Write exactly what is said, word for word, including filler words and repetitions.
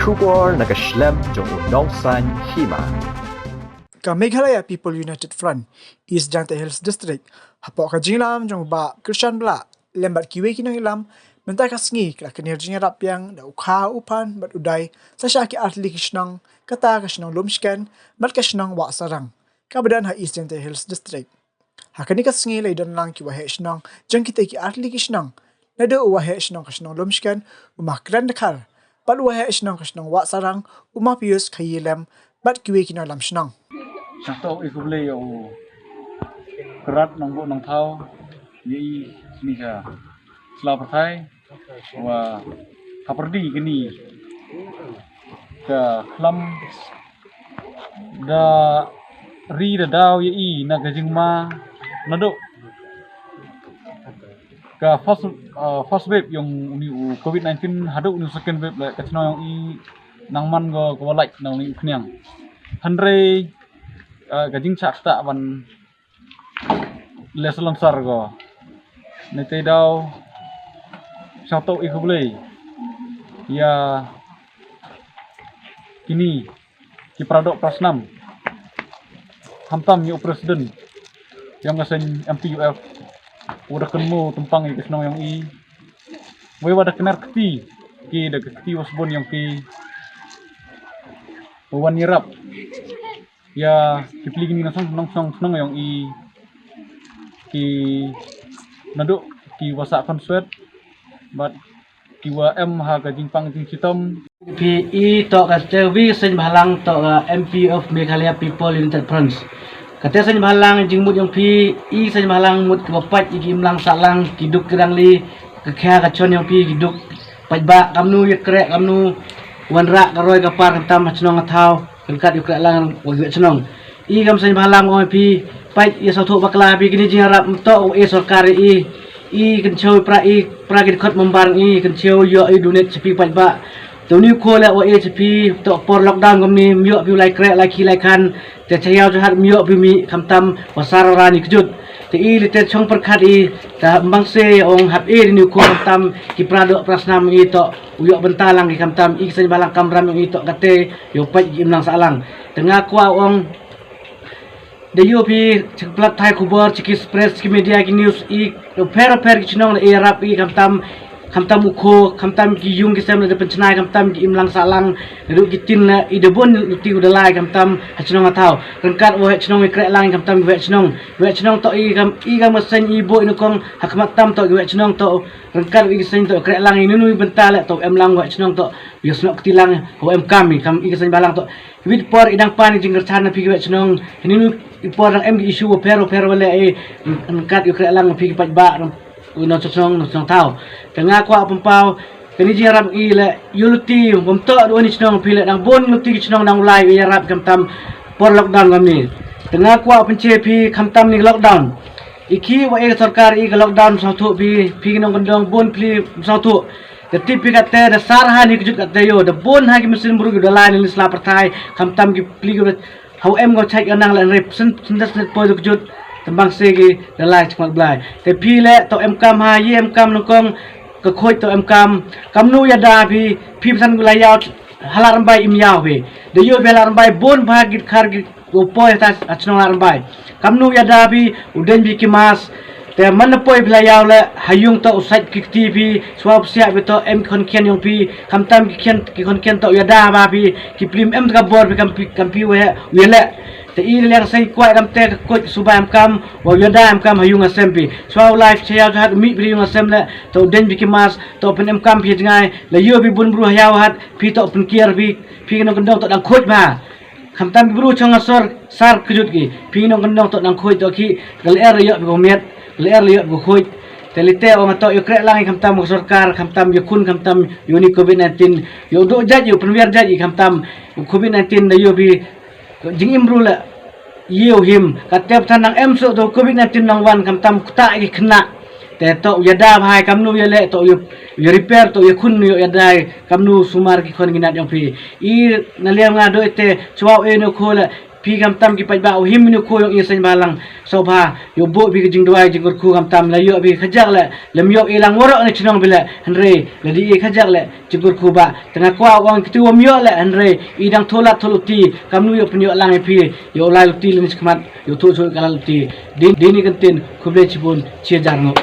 Khubor na ka shlem jong u nongsan hima. Ka Meghalaya People United Front, East Jaintia Hills District, hapoh ka jinglam jong u Bah Krishan Blah lem bad kiwei ki nongïalam, mynta ka sngi ka la kner jingïarap biang da u kha u phan bad u dai sha ki artylli ki shnong, kata ka shnong Lumshken bad ka shnong Wahsarang, kaba don ha East Jaintia Hills District. Ha kane ka sngi la ïadon lang ki waheh shnong jong kita ki artylli ki shnong, naduh u waheh shnong ka shnong Lumshken, u Ma Kren Dkhar, bad u waheh shnong ka shnong Wahsarang, u Ma Pius Khaïi Lem, bad kiwei ki nongïalam shnong. Sngewthuh ïa u khublei ïa u Krat Nongbuh Nongthaw, ïa i sni ka sla pyrthai, wa hapyrdi kini ka khlam da ri da daw ïa i na ka jingma naduh ka first, uh, first wave yong uni u covid nineteen haduh uni u second wave le ka chnong yong i nang man go ka walait na uni u khniang. Hynrei, uh, ka jingchak ta ban le salonsar go. Nete daw sngewthuh ïa u khublei ïa kini ki para doh para snam, khamtam ïa u president yong ka seng M P U F, u da kynmaw tympang ïa ka shnong yong i, wei wa da kner kti ki da ka kti wa sbun yong ki, wa wan ïarap ïa ki pli kini na shnong, shnong, shnong yong i, ki naduh ki wa sah khonswet bad ki wa em ha ka jingpang jingshitom. Phi i toh ka te wi seng bhalang toh ka M P of Meghalaya People United Front. Ka te seng bhalang jingmut yong phi i seng bhalang mut ki wa pait i ki imlang sahlang ki duk ki rangli ka khia ka chon yong phi ki duk pait ba kamnu ïa kreh kamnu wanrah ka roi ka par khamtam ha chnong ha thaw. Kan kat ïa u kreh lang wa ïa chnong. I kam seng bhalang ong phi pait ïa sawthuh bakla phi kini jingïarap mto wa e sorkar i. I kan chew pra i pra ki khot member i kan chew ïoh i donate chepi pait ba. To ni ko le wa e chepi to por lockdown kam ni ïoh phi lai kreh lai ki lai khan. Te chayaw chahat ïoh phi mi khamtam wa sar ra ni kjut. Te i li te chong perkhat i ta bang se ong hap e ni ko khamtam ki pra doh pra snam i to u ïoh bynta lang i khamtam i seng bhalang kamram i to kate ïoh pait i imlang sahlang. Te nga kwah ong da ïoh phi chik plat thai khubor chik ki press chik ki media ki news i pher pher ki chnong da i rap i khamtam khamtam u kho khamtam ki yung ki sem da pynchnai khamtam ki imlang sahlang da ruh ki tin na i da bun luti u da lai khamtam ha chnong ha thaw. Ryngkat wa chnong i kreh lang khamtam wa chnong wa chnong to i kam i kam seng i bo i nukong ha khmat tam to wa chnong to ryngkat wa i seng to kreh lang i nunu i bynta le to em lang wa chnong to ïa snok kti lang wa em kam i kam i seng bhalang to. Wit por i dang pan i jingkyrchan na phi ki wet chnong. Hynnin i por dang em ki issue wa pher wa pher wa leh i ryngkat ïa u kreh lang phi ki paidbah nongchnong nongchnong thaw. Te nga kwah pynpaw kani jingïarap i leh ïa u luti bym toh da u ni chnong phi leh dang bun luti ki chnong dang u lai ïarap khamtam por lockdown kamni. Te nga kwah pynche phi khamtam ni lockdown. I ki wa e ka sorkar i ka lockdown sawthuh phi phi ki nongkyndong bun phi sawthuh. Da tip phi kate da sar ha ni kjut kate ïo da bun ha ki machine bru ki da lai ni sla pyrthai khamtam ki pli ki ha em ko chait ka nang la rep sen sen da sen poi da kjut tembang se ki da lai chmat blai. Te phi le to em kam ha ye em kam nongkong ka khoi to em kam kamnu ïa da phi phi psan gu la ïaw ha la rambai im ïaw phi. Da ïo phi ha la rambai bun ba git khar git u poi ha ta ha chnong la rambai. Kamnu ïa da phi u deng phi ki mas. Te man na poi phi la ïaw le ha yung to u sait ki kti phi swa psiah phi to em ki khon khian yong phi khamtam ki khian ki khon khian to ïa da ba phi ki plim em ka bor phi kam phi kam phi we u ïa le. Te i le seng kwai kam te ka koit suba em kam wa ïa da em kam ha yung asem phi swa u life che ïaw hat mi phi yung asem le to u deng phi ki mas to pyn em kam phi jngai le ïa phi bun bru ha ïaw hat phi to pyn kiar phi phi nong kendong to dang koit ba. Khamtam ki bru chong asor sar kjut ki phi nong kendong to nang khuid to ki gal er ïoh ko miet gal er ïoh ko khuid. Te lite ong to ïoh kreh lang khamtam ko sorkar khamtam ïoh khun khamtam ïoh ni covid nineteen ïoh do jait ïoh pynwiar jait khamtam covid nineteen da ïoh bi jingim bru la ïoh him ka tep than nang em so to covid nineteen nang wan khamtam kta ki khna. Te to u ïada bhai kamnu ïa leh to u ïa repair to u ïa khun u ïada kamnu sumar ki khon ki nat yong phi. I na liang nga do te chwa u e no khol Phi khamtam ki paidbah u him mynne u khoo yong i seng bhalang sngewbha ïoh buh phi ka jingduwai jingkyrkhu khamtam la ïoh phi kajak leh lem ïoh i lang waroh ne chnong phi leh hynrei la dei i kajak leh jingkyrkhu bah. Tang nga kwah u ong kito wam ïoh leh hynrei i dang tholat tholat luti kam nu ïoh pynïoh lang i phi ïoh lai luti lem shikmat ïoh thoh shoh ka la luti. Dei dei ni kan tin khublei chibun chia jar ngo.